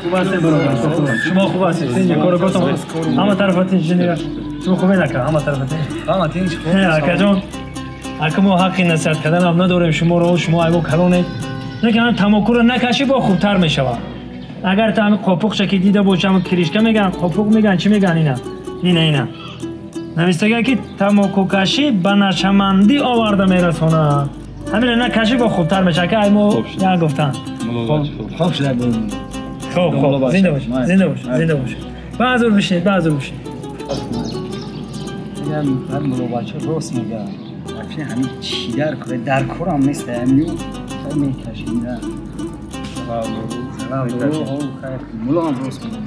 خوب هستین برادر؟ شما خوب هستید؟ اینجا کارو گفتم همه طرف تین شما خوبه نکه همه طرف تین همه تین خوب اکا جان اکا ما حقی نصیحت کردن هم نداریم شما رو شما ایو کلونه نه که تماکو رو نکشی با خوبتر میشوه. اگر تا همین قاپوق که دیده باشم کریشکه میگن قاپوق میگن چی میگن اینا اینا اینا نوشته که تماکو کشی به نشمندی آورده میرسونه. همین نکشی با خوبتر میشه که ایمو یا گفتن خوب شده. خوب خوب زنده باش زنده باش زنده باش. بازور بشید بازور بشید. میگم هر ملو بچه راست میگه. افشین همین چی در کوره در کورم نیست همین خیلی میکشیم نه. سلام ملو هم راست میگه.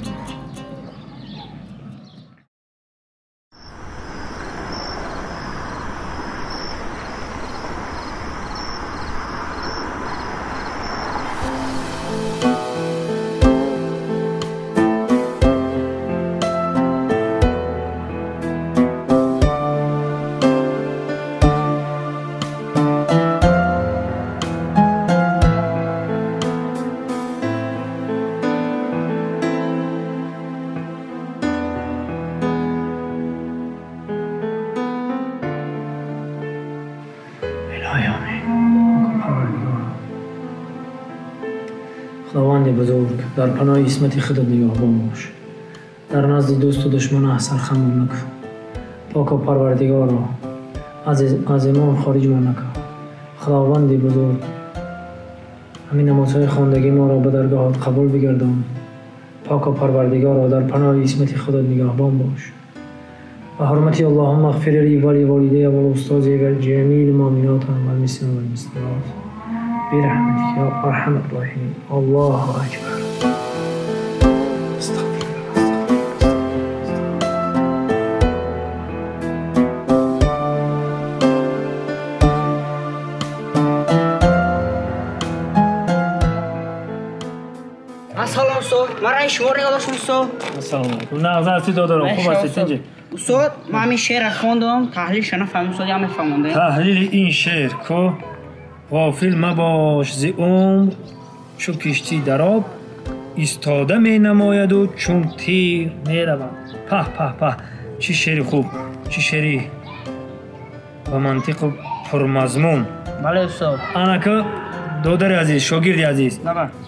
خداوند بزرگ در پناه عصمت خودت نگهبان باش. در نزد دوست و دشمن اثر خمم نکن. پاک و پروردگارا از ایمان خارج ما نکن. خداوند بزرگ همین نمازهای خواندگی ما را به درگاهت قبول بگردان. پاک و پروردگارا در پناه عصمت خودت نگهبان باش. و حرمت اللهم اغفر لی و لوالدی و لاستاذی و لجمیع المؤمنات و المسلمین و المسلمات برحمتك يا أرحم الراحمين. الله أكبر. استغفر الله. السلام استاد، من رای شما رو یادش استاد. السلام علیکم. نه از دادارم خوب هستید اینجا؟ استاد من این شعر خوندم، تحلیلش نفهمیدم استاد، یا میفهموندم. تحلیل این شعر کو غافل مباش ز عمر چو کشتی در آب ایستاده می نماید و چون تیر می رود. په په په چه شعر خوب، چه شعری با منطق و پرمضمون. بله استاد. انکه دادر عزیز، شاگرد عزیز،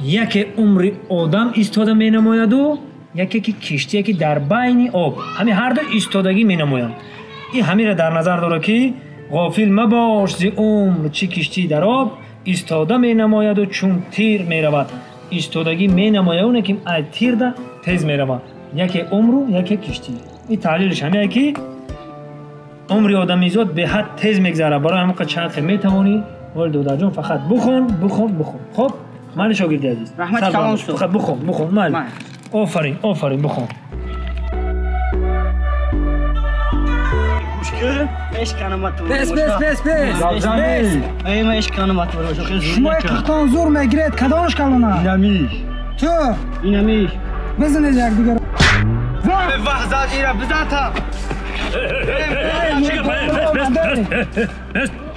یکی عمر آدم ایستاده می نماید و یکی که کشتی که در بین آب، همین هر دو ایستادگی می نمایند. این همین را در نظر داره که غافل مباش ز عمر چی کشتی در آب ایستاده می نماید و چون تیر می رود. ایستادگی می نماید اونه که از تیر ده تیز می رود. یکی عمر و یکی کشتی. این تحلیلش همینه که عمر آدمیزاد به حد تیز میگذره. برای همون چند می توانی ولی دادر جان فقط بخون بخون بخون. خب من شاگرد عزیز رحمت کلام استاد. فقط بخون بخون. من آفرین آفرین بخون. پس پس پس پس شما قختان زور میگیرید کدامش کلونه؟ اینمیش تو اینمیش بزنید یک دیگر وحزاد ایرا بزن تا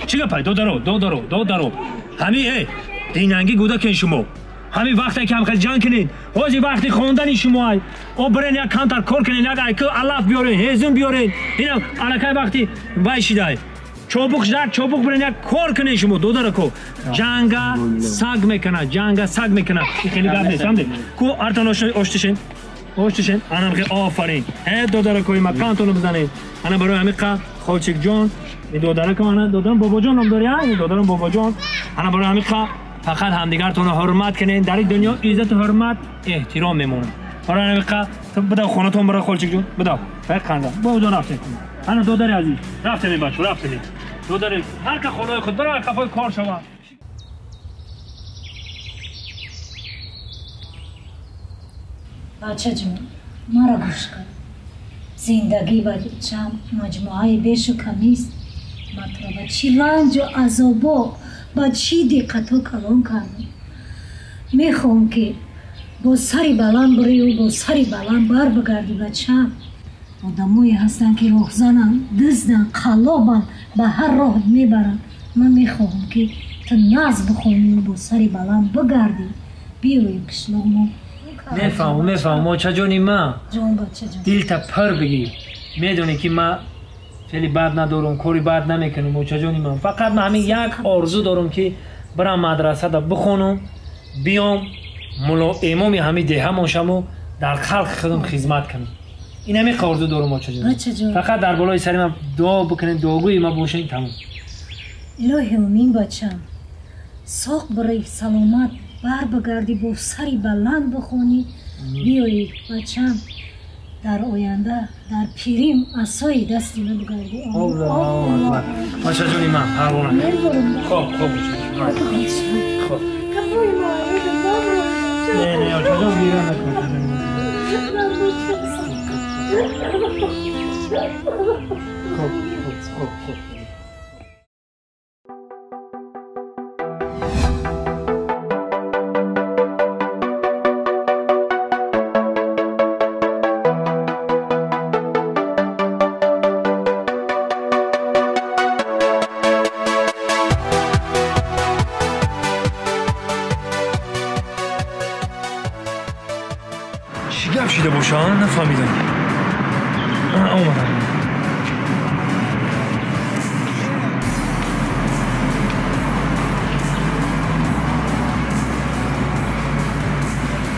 چی گپای دادارو دادارو دادارو همین ای دینانگی گودا کن شما همین وقتی که هم خیلی جنگ کنین حاجی وقتی خواندن شما ای او برین یک کانتر کار کنین یک ایکو علف بیارین هیزم بیارین اینم الکی وقتی وای شیدای چوبوق در چوبوق برین یک کار کنین شما دادارو جنگا سگ میکنه جنگا سگ میکنه. این خیلی گپ نیست فهمیدی؟ کو ارتان آشتشین آشتشین انم خیلی آفرین ای دادارو کوی مکانتونو بزنین. انا برای همین خالچک جان این دادارو انا دادارم بابا جان نام داری این دادارم بابا جان انا برای همین فقط همدیگرتون رو حرمت کنین. در این دنیا عزت و حرمت احترام میمونه. برای همین بده خونتون برای خالچک جون بده فقط خنده بابا جان رفتیم. انا دادار عزیز رفتیم بچه رفتیم دادار هر که خونه خود برای قفای کار شما. بچه جون مرا گوش کن. زندگی بچم مجموعه بیش و کمیست. ما تو را با چی رنج و عذابو با چی دقتو کلون کردم. میخوام که با سری بلند بری و با سری بلند بر بگردی بچم. آدمایی هستن که راهزنن، دزدن، قلابن، به هر راه میبرن. من میخوام که تو ناز بخونی و با سری بلند بگردی. بیوی کشلامو. Мефаҳмам, мефаҳмам, мочаҷони ман. Ҷон, бачаҷон. Дилта пур бигир. Медонӣ ки ман феъли бад надорам, кори бад намекунам, мочаҷони ман. Фақат ман ҳамин як орзу дорам ки бирам мадрасада бихонам, биём мулло имоми ҳамин деҳамон шаму дар халқи худам хизмат кунам. Ин ҳамин орзу дорам, мочаҷон. Фақат дар болои сари ман дуо бикунед, дуогӯи ман бошед, тамом. Илоҳи омин, бачам. Соқ барои саломат бар бигардӣ, бо сари баланд бихонӣ, биёӣ, бачам. Дар оянда дар пирим асои дасти ман бигардӣ. Бачаҷони ман, парвона. Хоб, хоб, хоб. Не, не, очаҷон, гира накун. Хоб, хоб, хоб, хоб. Чӣ гап шида боша, нафаҳмидам. Омадам.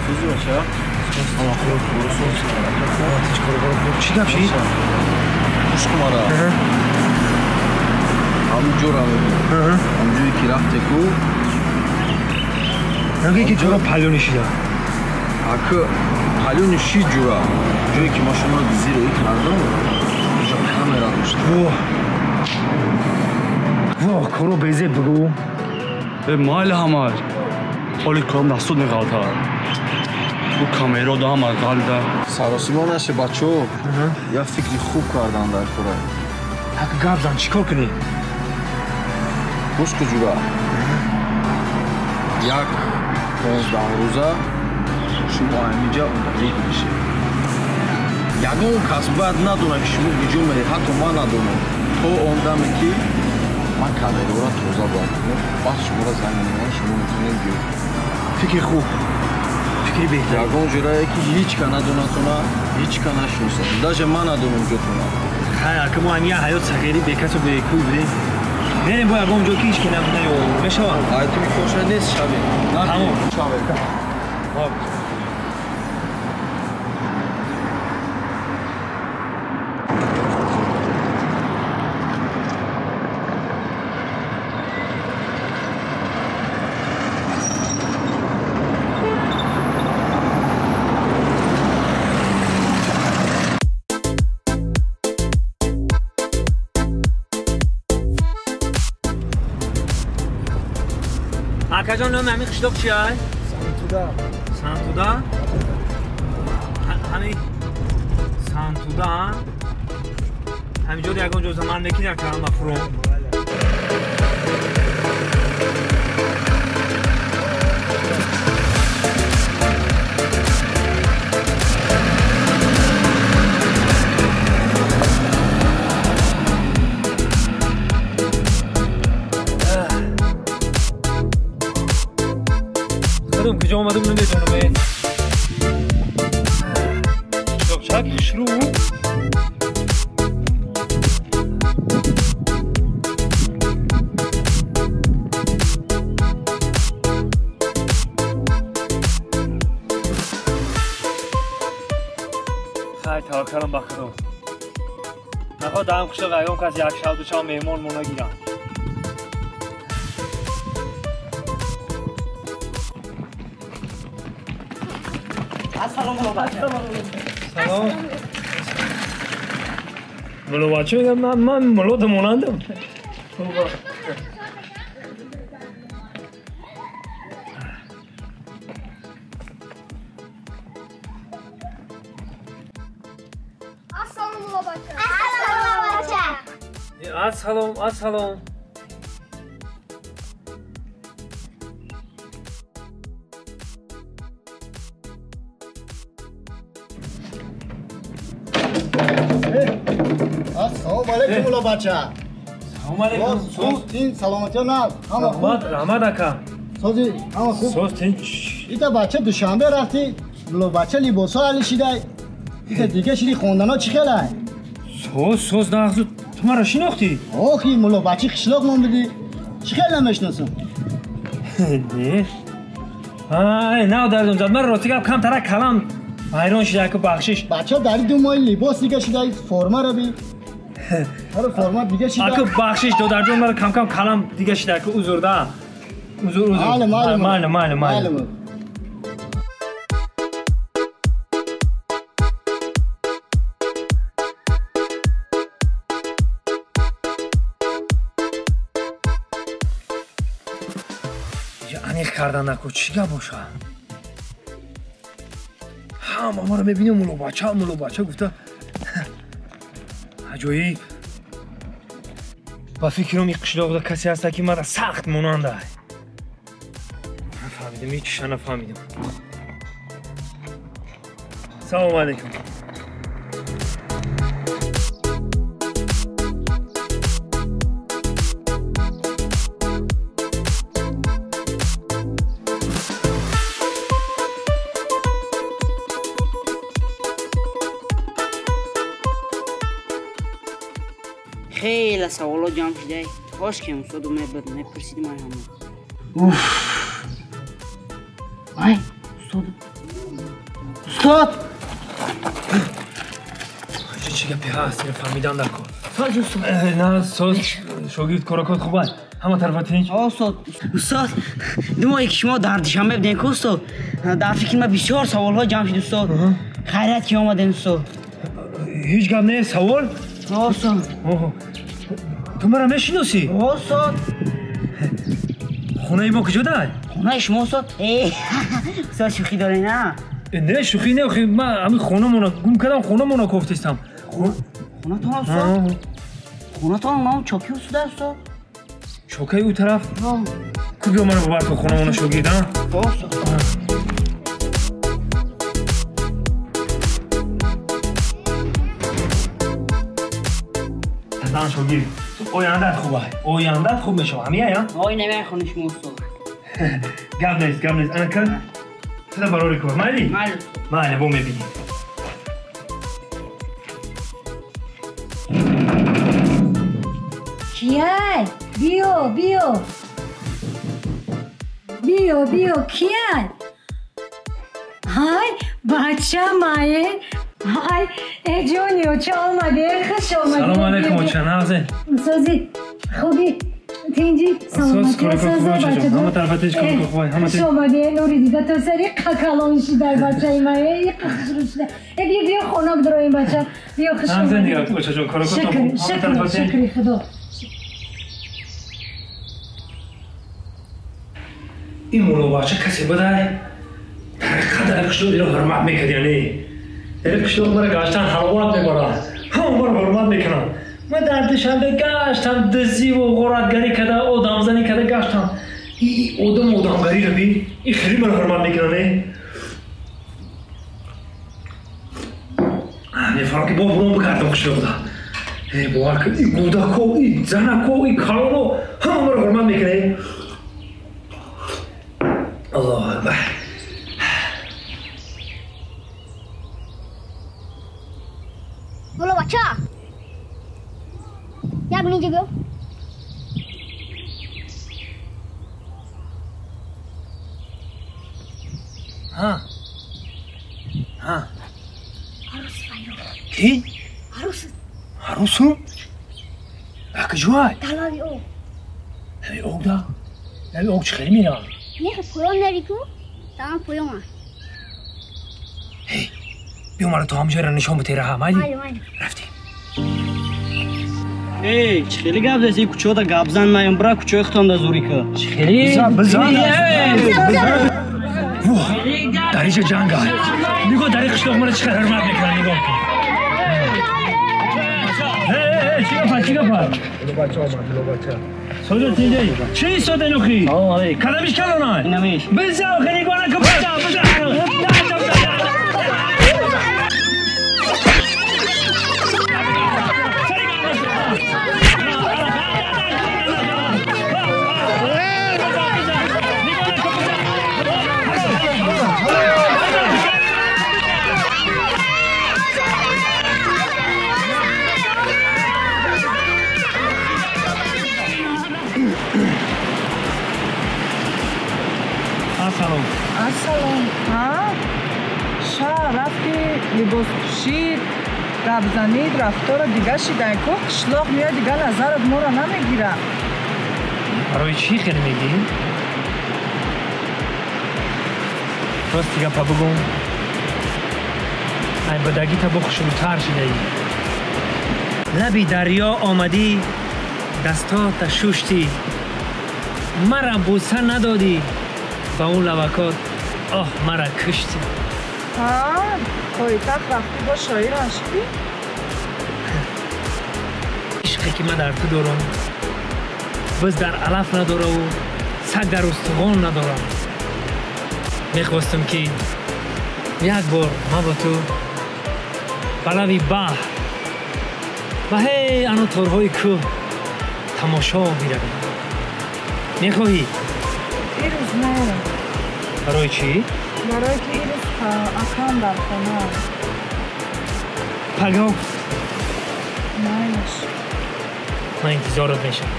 Чизи бача? Чӣ гап шид? Гӯш кун мара. Ҳамун ҷора мебинӣ. Ҳамун ҷое ки рафте ку. Нагӯе ки ҷора палёни шида. Ака палёни шид ҷура. Ҷое ки ма шуморо зироӣ кардам, инҷо камера дошт. Воҳ. Воҳ, коро безеб бигӯ. Э, майли ҳамаш. Ҳоли корам дастур меғалтад. Ӯ камеро да ҳама ғалда. Саросима наше, бачаҳо. Як фикри хуб кардан дар кора. Ҳак гап зан, чӣ кор кунӣ? Гӯш ку ҷура. Як 15 рӯза шумо ҳаминҷа удалид мешед. Ягон кас бояд надонад ки шумо куҷо меред, ҳатто ман надонам. То он даме ки ман камераро тоза бояд кунам, баъд шуморо занг мезанам, шумо метавонед биёед. Фикри хуб, фикри беҳтар. Ягон ҷурае ки ҳеҷ ка надонатона, ҳеҷ ка нашиносад. Даже ман надонам ҷотона. Хай, ака мо ҳамин як ҳаёт сағирӣ бекасу бекӯй будем. Мерем бо ягон ҷо ки ҳеҷ ки наёвем. Мешавад? Ай ту микоша нест шавем. Тамом. Шавем. Акаҷон, номи ҳамин қишлоқ чи ай? Сантуда. Сантуда? Ҳамин Сантуда, ҳамин ҷо ягон ҷо заман мекунӣ ака ма фуром. Куҷо омадам намедонам. Чак хушрӯ. Хай, таваккалам ба Худо. Нахоҳ даҳам қишлоқ ягон кас як шаб ду шаб меҳмон мо нагирам. Ассалому алайкум. Салом. Мулло бача мегӯяд ман муллода монандам. Ассалому мулло бача. Ассалому бача. Ассалом, ассалом. Ассалому алайкум, мулло бача. Салом алайкум. Соз тин, саломатиё наз. Ҳама хуб? Раҳмат, раҳмат ака. Сози ҳама хуб? Соз тин. Ита бача Душанбе рафтӣ? мулло бача либосҳо алишидай. Дига шиди хондано чӣ хелай? Соз, соз нағзу. Ту маро шинохтӣ? Охи, мулло бачи қишлоқ мон бидӣ. Чӣ хел намешиносам? Не. Ай, нав дардум зад. Ман рости гап камтара калам ҳайрон шида ку бахшиш. Бача дар ду моҳи либос дига шидай, формаро би. Ҳара форма дига шида. Аку бахшиш додарҷон, мара кам-кам калам дига шида ку узр да. Узр, узр. Майли, майли. Майли, майли, майли. Аниқ кардан наку чӣ гап боша? Ҳама маро мебинем мулло бача, мулло бача гуфта. Аҷоиб. Ба фикрам ин қишлоқда касе ҳаста ки мара сахт монанда. Нафаҳмидам, ҳечиша нафаҳмидам. Салому алайкум. Хеле саволот ҷамъ шудай. Кош ки устоду мебуд, мепурсидим ай ҳама. Уф. Ай, устод. Устод! Чӣ гапе ҳаст? Ина фаҳмидан дар кор. Соз устод. На, соз шогирд коракот хуб аст. Ҳама тарафа тинч? О, устод. Устод, ду моҳе ки шумо дар Душанбе будем ку устод, дар фикри ман бисёр саволҳо ҷамъ шуд устод. Хайрият ки омадем устод. Ҳеҷ гап нест, савол? О, устод. Ту маро мешиносӣ? О, устод. Хонаи мо куҷо дай? Хонаи шумо устод? Э, устод шӯхӣ доред, на? Не, шӯхӣ не, охи ман ҳамин хонамона гум кардам, хонамона кофтистам. Хонатон устод? Хонатон ном чоки устод устод? Чокаи ӯ тараф? Ку биё маро бибар то хонамона шогирд, а? О, устод. Дан шогирд, ояндат хуб ай. Ояндат хуб мешава. Ҳамия, я? Ой, намехони шумо устод. Гап нест, гап нест. Ана кар. Туда барори кор. Майли? Майли. Майли, бо мебинем. Кияй? Биё, биё. Биё, биё, кияй? Ҳай, бача мае. Ҳай, э ҷони оча омаде, хуш омадӣ. Салому алайкум оча, нағзе. Сози, хуби, тинҷи, саломатӣ, сози бача. Ҳама тарафа тинч, кор хуб, ҳама хуш омадӣ, нури дида то сари қакалон шидай бачаи ма, э хушрӯ шида. Э биё, биё хонак дароем бача. Биё хуш омадӣ. Нағзе нигоҳ оча ҷон, кор хуб, ҳама тарафа тинч. Шукри Худо. Ин мулло бача касе будай дар қадр қишлоқ иро ҳурмат мекард, яъне дар қишлоқ мара гаштан ҳаловат мебарад, ҳама маро ҳурмат мекунанд. Ман дар Душанбе гаштам, дизиву ғоратгарӣ карда, одамзанӣ карда гаштам. И одам одамгариро би, и хеле маро ҳурмат мекунанд. Мефаҳмам ки бо бурон бигардам қишлоқда. Бовар кун, и кӯдако, и занако, и калоно ҳама маро ҳурмат мекунанд. Аллоҳу акбар. Мулло бача, як минут биё. Ҳа, ҳа. Арӯс файёр. Кӣ? Арӯс. Арӯсу? Дар куҷоай? Дар лаби об. Лаби об да? Лаби об чӣ хеле меравад? Не, поён нари ку, там поён аст. Ҳей, биё маро то ҳамҷояро нишон бите раҳа, майли? Майли, майли. Рафтем. Эй, чӣ хеле гап заси, кӯчода гап зан наям, бира кӯчои худтон да зурӣ ка. Чӣ хеле? Бизан, бизан. Воҳ, дар инҷа ҷанг аст. Нигоҳ, дар ин қишлоқ маро чӣ қадр ҳурмат мекунанд, нигоҳ кун. Эй, чӣ гап аст, чӣ гап аст? Мулло бача омад, мулло бача. Соҷо тинҷаи. Чӣ истода инохи? Салому алайкум. Кадамиш калонай? Инамиш. Бизан, охи нигоҳ накун, бизан, бизан. Либос пӯшид, гап занид, рафтора дига шидай ку қишлоқ меояд, дига назарат моро намегира. Барои чӣ хеле мегӣ? Рости гапа бугум, ай бадагита бо хушрӯтар шидаӣ. Лаби дарё омадӣ, дастота шуштӣ, мара бӯса надодӣ, ба он лавакот оҳ мара куштӣ. Ҳа, пойтахт рафтӣ бо шоирам шидӣ? Ишқе ки ман дар ту дорам, биз дар алаф надораву саг дар устухон надорам. Мехостам ки як бор ман бо ту ба лаби баҳр ва ҳей ану торҳои кӯҳ тамошо биравем. Мехоҳӣ? Ирӯз не. Барои чӣ? Барое ки ирӯз акам дар хона. Пагоҳ? Майлаш. Ман интизорат мешавам.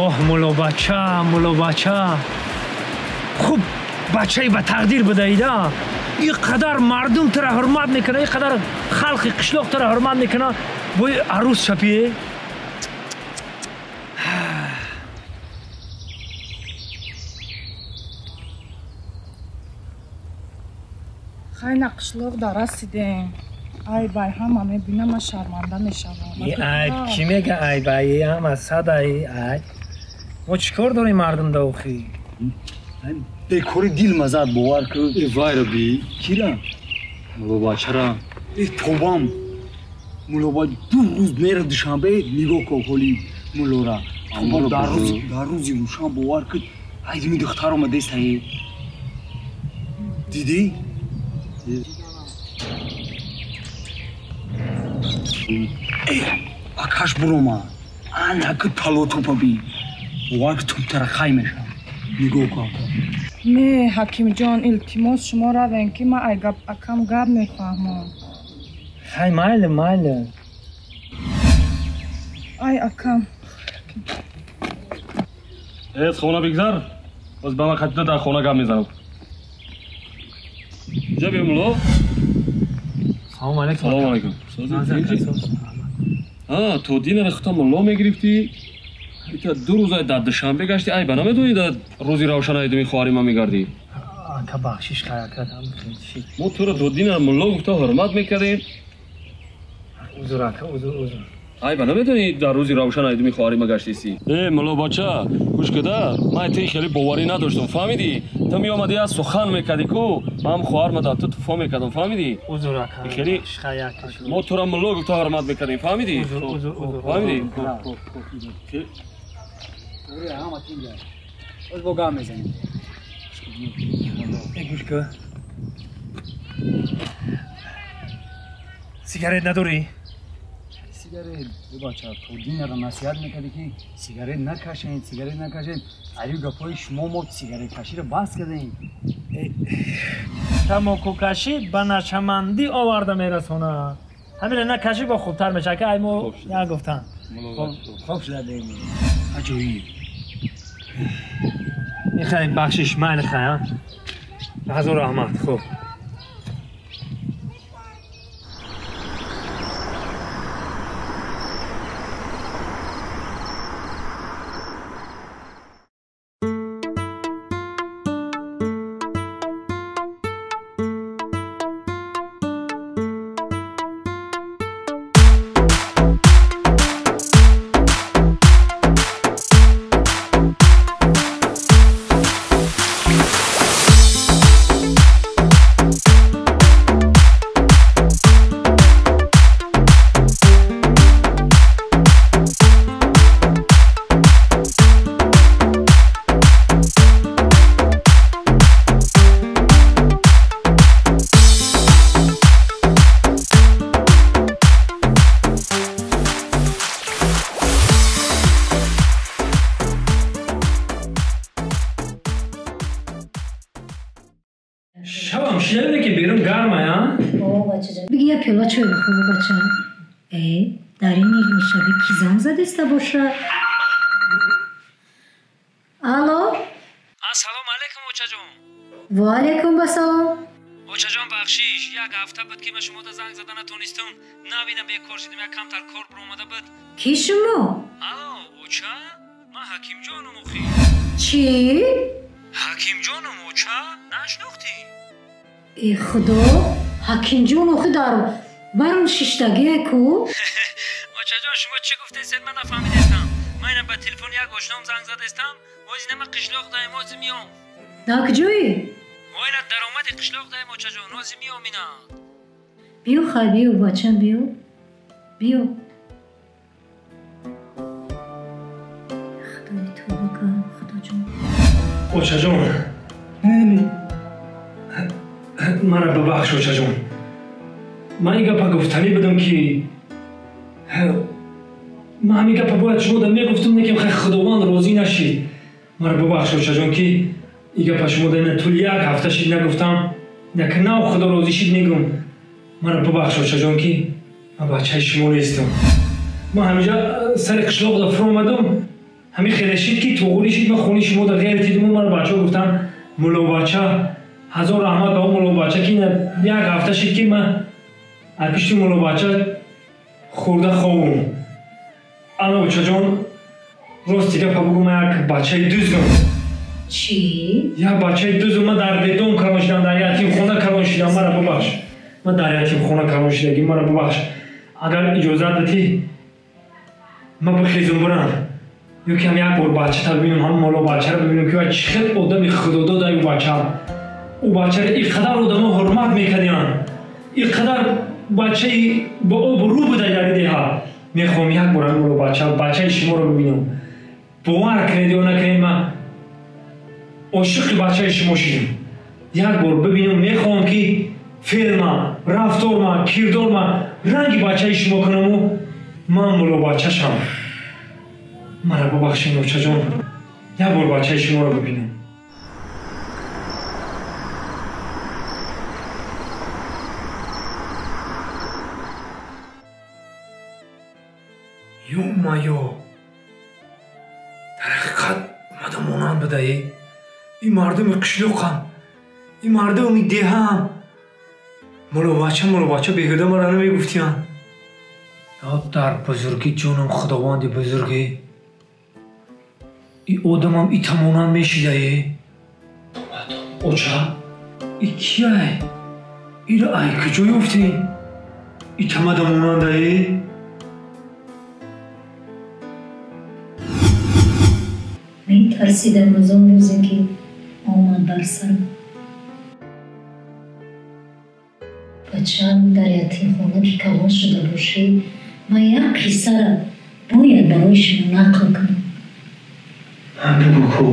Оҳ, муллобача, муллобача, хуб бачаи ба тақдир будаида. Ин қадар мардум тура ҳурмат мекунад, ин қадар халқи қишлоқ тура ҳурмат мекунад, бои арӯс шапие? Хайна қишлоқ дар расидем. Айб ай ҳама мебинам, ман шарманда мешавам. Айб кӣ мега айб ай? Ҳама сад ай айб. Мо чӣ кор дорем мардум да охи? Бекори дил мазад бовар кун. Э вайра би. Кира? Муллобачара. Э тобам. Муллоба ду рӯз мера Душанбе нигоҳ кун ҳоли муллора. Тобам дар рӯзи рӯшан бовар кун. Ай дими духтар омадест ай. Дидӣ? Э, акаш бурома. Анаки талотопа би. Бовар кун тубтара хай мешавам. Нигоҳ кун. Не, ҳакимҷон, илтимос шумо равем ки ман ай акам гап мефаҳмам. Хай майли, майли. Ай акам. Э, хона бигзар. Боз ба ман хатида дар хона гап мезанам. Ҷа биё мулло. Салом алейкум. Салом алейкум. А, то динара хута мулло мегирифтӣ? Ита ду рӯза дар Душанбе гашти, айба намедонӣ дар рӯзи равшан айдуми хоҳари ман мегардӣ? Ака бахшиш хай ака, мо туро то динара мулло гуфта ҳурмат мекардем. Узр ака, узр, узр. Айба намедонӣ дар рӯзи равшан айдуми хоҳари ман гаштисӣ? Э, муллобача, гӯш када, ман ти хеле боварӣ надоштам, фаҳмидӣ? Ту меомадӣ аз сухан мекардӣ ку, ман хоҳарма дар ту туфо мекардам, фаҳмидӣ? Узр ака. Хеле мо туро мулло гуфта ҳурмат мекардем, фаҳмидӣ? Узр, узр, узр. Фаҳмидӣ? Ҳама тинга. Боз бо гап мезанем. Э, гӯш ка. Сигарет надорӣ? Сигарет, бача, то динара насиҳат мекардӣ ки сигарет накашед, сигарет накашед. Аю гапҳои шумо мо сигареткаширо бас кардем. Тамокукашӣ ба нашамандӣ оварда мерасонад. Ҳамина накашӣ бо хубтар мешавад, ки ай мо як гуфтан. Хоб шуда дем. Аҷоиб. Михай бахшиш, майли хай, а? Ҳазор раҳмат, хуб. Шабам шунавиде ки берун гармая? О, бачаҷон, биги як пиёла чой бихӯр, бача. Э, дар ин нимшабӣ ки занг задеста боша? Алейкум очаҷон. Ва алейкум басалом. Очаҷон бахшиш, як ҳафта буд ки ман шумода занг зада натонистам. Навина бекор шудам, як камтар кор биромада буд. Ки шумо? Алло, оча? Ман Ҳакимҷоном охи. Чӣ? Ҳакимҷоном оча? Нашнохтӣ? Э худо, Ҳакимҷон охи дар барон шиштагие ку? Очаҷон шумо чӣ гуфтесед ман нафаҳмидестам. Ман ина ба телефон як ошном занг задестам. Ози нама қишлоқ даем, ози миём. Дар куҷоӣ? Мо ина даромади қишлоқ даем очаҷон, ози миём ина. Биё хай, биё бачам, биё. Биё. Худои тавба кар, худоҷон. Очаҷон, мара бибахш очаҷон. Ман ин гапа гуфтанӣ будам ки ман ҳамин гапа бояд шумо да мегуфтам, лекин хай худованд розӣ нашид. Мара бибахш очаҷон ки ин гапа шумо да ина тӯли як ҳафта шид нагуфтам. Як нав худо розӣ шид мегум. Мара бибахш очаҷон ки ман бачаи шумо нестам. Ман ҳаминҷа сари қишлоқ да фуромадам, ҳамин хеле шид ки туғурӣ шид, ман хони шумо да ғайр дидум. Мара бачаҳо гуфтанд мулобача, ҳазор раҳмат ба он мулобача ки як ҳафта шид ки ман аз пишти мулобача хӯрда ховум. Ана очаҷон, рости гапа бугу, ман як бачаи дуздам. Чӣ? Як бачаи дуздам. Ман дар бедом калон шидам, дар ятимхона калон шидам. Мара бубахш, ман дар ятимхона калон шидагӣ, мара бубахш. Агар иҷозат дитӣ ман бихезум бурам, ё ки ҳам як бор бачата бибинам, ҳам моло бачаро бибинам ки вай чӣ хел одами худодода ӯ бача. Ӯ бачаро ин қадар одамо ҳурмат мекардианд, ин қадар бачаи бо обрӯ буда дар деҳа. Мехоҳам як бор ҳамин моло бача, бачаи шуморо бибинам. Бовар кунед ё накунед, ман ошиқи бачаи шумо шудам. Як бор бибинам, мехоҳам ки феълма, рафторма, кирдорма ранги бачаи шумо кунаму ман моло бачашам. Мара бубахшед очаҷон, як бор бачаи шуморо бибинам. Ё-моё, дар ҳақиқат мада монанд будаe. Ин мардуми қишлоқам, ин мардуми деҳаам. Мулобача, мулобача беҳуда мара намегуфтиянд. Дар бузургӣ ҷонам худованди бузургӣ, ин одамам ита монанд мешидае. Оча, и кияй? Иро ай куҷо ёфтӣ? Ита мада монандае? Метарсидам аз он рӯзе ки омад бар сарам. Бачаам дар ятимхона ки калон шуда бошӣ, ман як қиссаро бояд барои шумо нақл кунам. Ман бигӯ ку.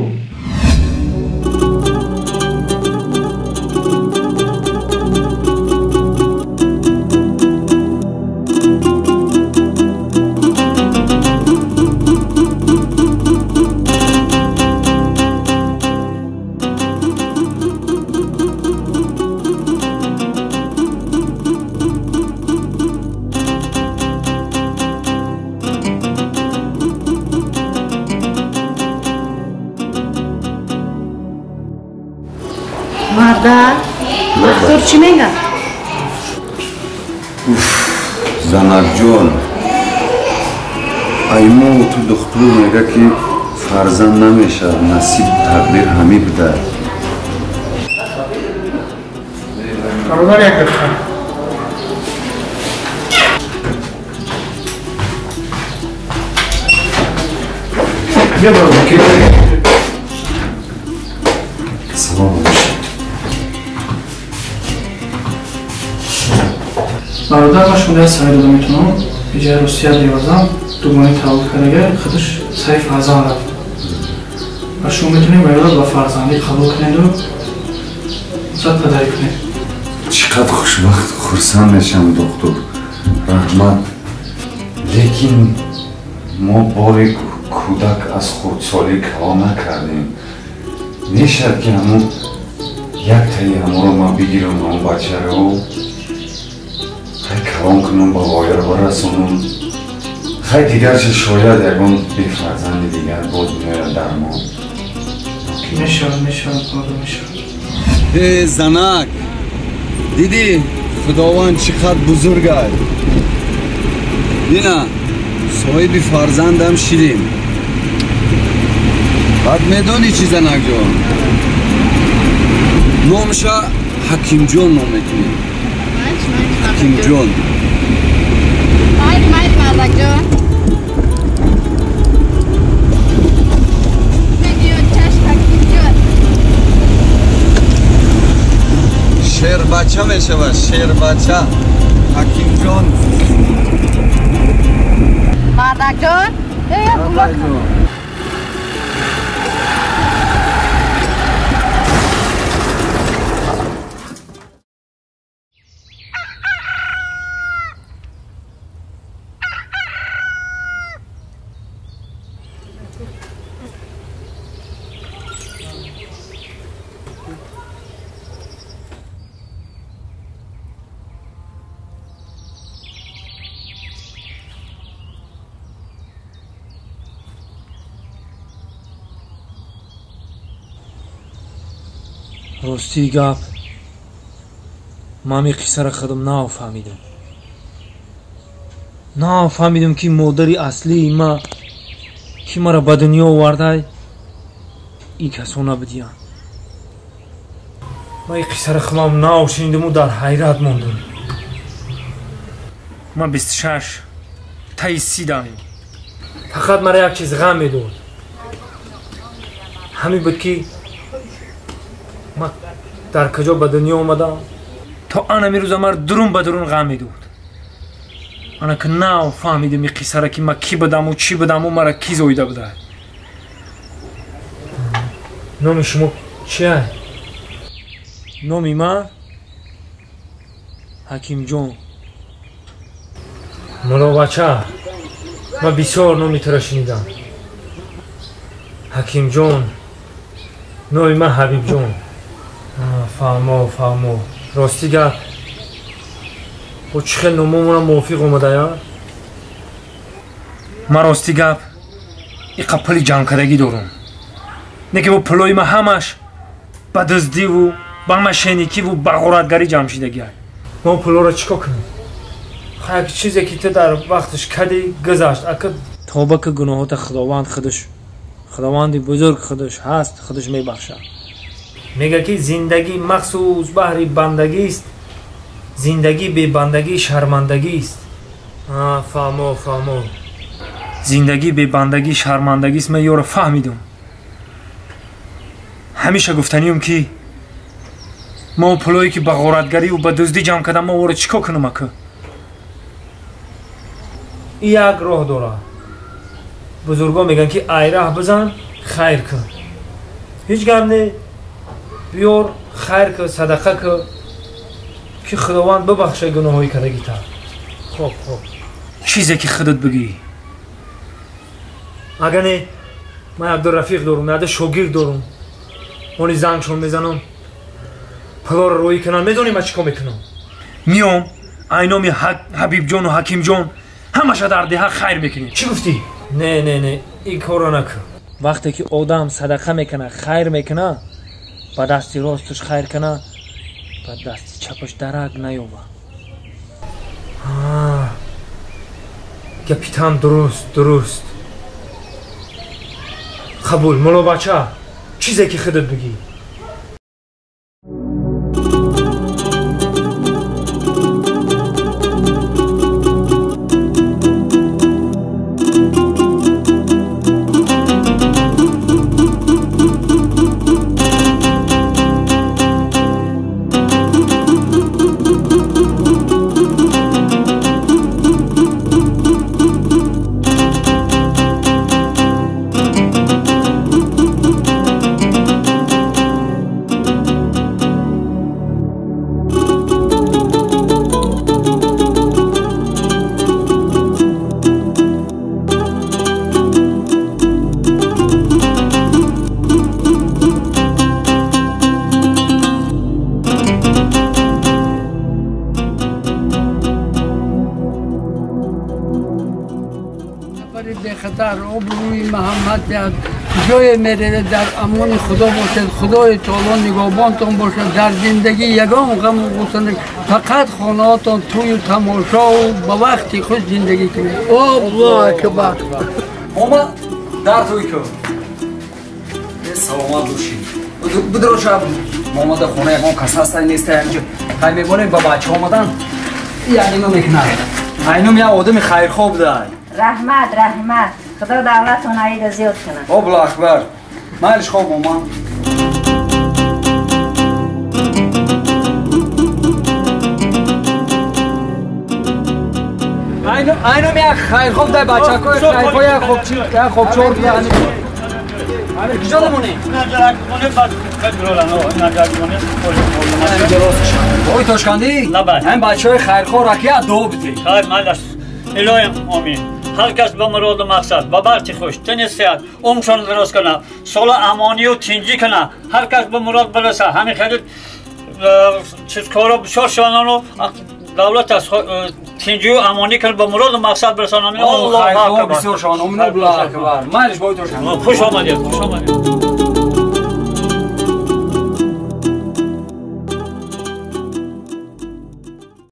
Доктор чӣ мегӯяд? Уф, занакҷон, аймову ту духтур мега ки фарзанд намешавад, насиб тақдир ҳамин буда. Бародар, як дақиқа. Бия бародар. Салом бошед. Бародар, ман шумо савол дода метавонам. Иҷаи Русия биёзам, дугонаи таваллуд кардага, худаш сари фарзанд рафт. Ва шумо метавонед бародар ба фарзандӣ қабул кунеду зад падарӣ кунед. Чӣ қадр хушбахт, хурсанд мешавам, доктор. Раҳмат. Лекин мо бори кӯдак аз хурдсолӣ калон накардем. Мешавад ки ҳамун яктаи ҳамонро ман бигирам, ҳамон бачаро хай калон кунам, ба вояро барасонам. Хай дигарчи шояд ягон бефарзанди дигар боз меояд дар мо. Мешавад, мешавад, бародар, мешавад. Э, занак, дидӣ худованд чӣ қадр бузург аст. Бина, соҳиби фарзандам шидем. Баъд медонӣ чӣ, занакҷон? Номша Ҳакимҷон ном мекунем. Ҳакимҷон. Майли, майли, мардакҷон. Шербача мешавад, шербача. Ҳакимҷон. Мардакҷон, э, гулак. Ростии гап, ман ин қиссаро худам нафаҳмидам. Нафаҳмидам, ки модари аслии ма, ки маро ба дунё овардай, ин касо набудиянд. Ман ин қиссаро худам нашунидаму дар ҳайрат мондам. Ман 26 таи 30 даем. Фақат мара як чиз ғам медод, ҳамин буд, ки ман дар куҷо ба дунё омадам. То анами рӯза мара дурун ба дурун ғам медод. Ана ки нав фаҳмидам ин қиссаро, ки ман кӣ будаму чӣ будаму мара кӣ зоида буда. Номи шумо чия? Номи ман Ҳакимҷон. Мулобача, ман бисёр номи туро шунидам. Ҳакимҷон. Номи ман Ҳабибҷон. Фаҳмо, фаҳмо. Рости гап, бо чӣ хел номомона мувофиқ омадая? Ман, рости гап, иқа пули ҷамъкардагӣ дорум, не ки бо пулои ман ҳамаш ба дуздиву ба мошенникиву ба ғоратгарӣ ҷамъ шидагиай. Мо пулоро чӣ кор кунем? Як чизе ки ту дар вақташ кадӣ, гузашт. Ака, тоба ки, гуноҳота худованд худаш, худованди бузург худаш ҳаст, худаш мебахшад. Мега, ки зиндагӣ махсус баҳри бандагист, зиндагӣ бебандагӣ шармандагист. Фаҳмо, фаҳмо. Зиндагӣ бебандагӣ шармандагист. Ман ёро фаҳмидам. Ҳамеша гуфтанием, ки мо пулое ки ба ғоратгариву ба дуздӣ ҷамъ кардам, мо оро чӣ кор кунам, ака? Як роҳ дорад. Бузургон мегӯянд, ки айраҳ бизан, хайр кун. Ҳеҷ гап не, биёр, хайр кун, садақа кун, ки худованд бибахшад гуноҳҳои кардагита. Хоб, хоб, чизе ки худат бигӯӣ. Агар не, ман якду рафиқ дорум, якду шогирд дорум, они зангшон мезанам, пулоро роӣ кунам. Медонӣ ман чӣ кор мекунам? Миём, айноми Ҳабибҷону Ҳакимҷон ҳамаша дар деҳа хайр мекунем. Чӣ гуфтӣ? Не, не, не, ин корро накун. Вақте ки одам садақа мекунад, хайр мекунад, ба дасти росташ хайр кунад, ба дасти чапаш дарак наёбад. Гапитам дуруст, дуруст. Қабул, мулобача, чизе ки худат бигӣ. Бехатар обрӯи Муҳаммад. Куҷое меравед, дар амони Худо бошед. Худои таоло нигоҳбонтон бошад. Дар зиндагӣ ягон ғаму ғусса не, фақат хонаҳотон тӯю тамошову ба вақти худ зиндагӣ кунед. Аллоҳу акбар. Мома дар тӯй кун. Саломат бошӣ. Бидро шаб мома дар хона ягон кас ҳаста неста ҳаминҷо. Хай мебонем ба бача омадан. Яъне мекунад. Айнум як одами хайрхоҳ будай. Раҳмат, раҳмат. Худо давлатон аида зиёд кунад. Аллоҳу акбар. Майлиш хоб мома. Айнум як хайрхоҳ будай бачакои хайрхоҳ як хобчи, як хобчор будай. Куҷо мемонем? Ой Тошкандӣ? Ҳамин бачаҳои хайрхоҳ ракия дуо бидеҳ. Хайр, майлаш. Илоҳим омин. Ҳар кас ба муроду мақсад, ба бахти хуш, тини сиҳат, умршон дуруст кунад, сола амонию тинҷӣ кунад, ҳар кас ба мурод бирасад. Ҳамин хеле чизкоро бисёр шавану давлат аз тинҷию амонӣ кунад, ба муроду мақсад бирасонад. Аллоҳу акбар. Бисёр шаванд. Омин. Аллоҳу акбар. Майлиш бой Тошкандӣ. Хуш омадед, хуш омадед.